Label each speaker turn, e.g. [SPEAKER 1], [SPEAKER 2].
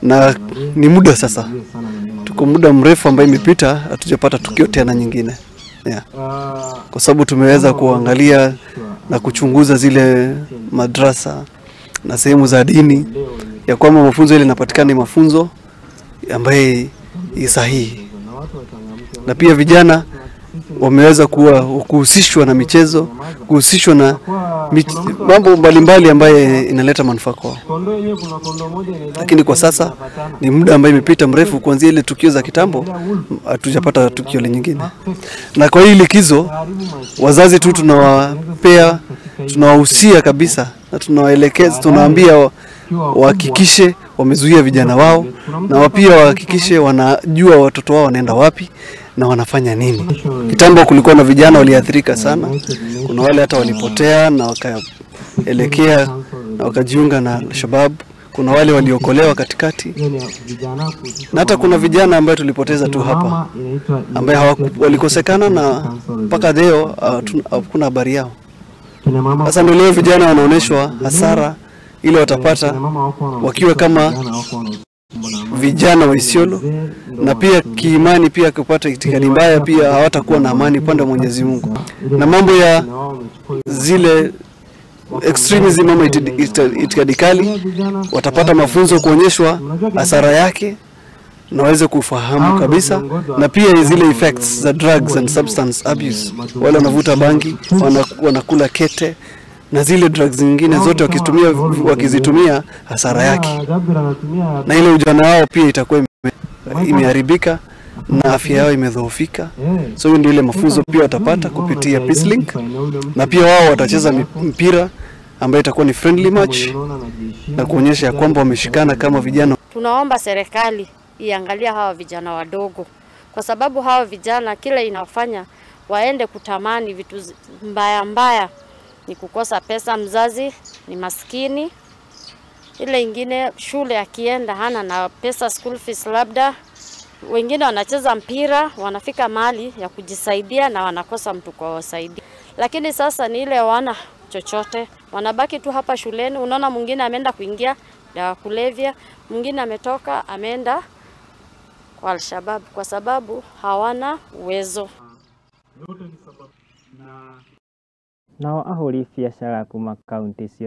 [SPEAKER 1] Na ni muda sasa, tuko muda mrefu ambaye imepita, hatujapata tukio tena nyingine. Yeah. Kwa sababu tumeweza kuangalia na kuchunguza zile madrasa na sehemu za dini ya kwamba mafunzo ile yanapatikana ni mafunzo ambaye ni sahihi. Na pia vijana wameweza kuhusishwa na michezo, kuhusishwa na mambo mbalimbali ambaye inaleta manufaa kwao. Lakini kwa sasa ni muda ambaye imepita mrefu kuanzia ile tukio za kitambo, hatujapata tukio lingine. Na kwa hii likizo wazazi tu tunawapea, tunawahusia kabisa na tunawaelekeza, tunawaambia wahakikishe wamezuia vijana wao, na pia wahakikishe wanajua watoto wao wanaenda wapi na wanafanya nini. Kitambo kulikuwa na vijana waliathirika sana. Kuna wale hata walipotea na wakaelekea na wakajiunga na Al-Shabaab. Kuna wale waliokolewa katikati. Na hata kuna vijana ambao tulipoteza tu hapa, ambao walikosekana na mpaka leo hakuna habari yao. Sasa ndio leo vijana wanaoneshwa hasara ile watapata wakiwa kama vijana wa Isiolo, na pia kiimani pia kupata itikadi mbaya, pia hawatakuwa na amani upande wa Mwenyezi Mungu. Na mambo ya zile extremism ama itikadi kali watapata mafunzo kuonyeshwa hasara yake na waweze kufahamu kabisa, na pia zile effects za drugs and substance abuse, wale wanavuta bangi, wanakula kete na zile drugs zingine zote wakizitumia hasara yake. Na ile ujana wao pia itakuwa imeharibika na afya yao imedhoofika. So hiyo ndio ile mafunzo pia watapata kupitia Peace Link, na pia wao watacheza mpira ambayo itakuwa ni friendly match na kuonyesha kwamba wameshikana kama vijana.
[SPEAKER 2] Tunaomba serikali iangalie hawa vijana wadogo, kwa sababu hawa vijana kile inafanya waende kutamani vitu mbaya mbaya ni kukosa pesa, mzazi ni maskini, ile ingine shule akienda hana na pesa school fees, labda wengine wanacheza mpira, wanafika mali ya kujisaidia na wanakosa mtu kwa wasaidia. Lakini sasa ni ile wana chochote, wanabaki tu hapa shuleni. Unaona mwingine ameenda kuingia dawa kulevya, mwingine ametoka ameenda kwa Al-Shabaab kwa sababu hawana uwezo.
[SPEAKER 3] Nao ahũri biacara kuma kaunti ciothe.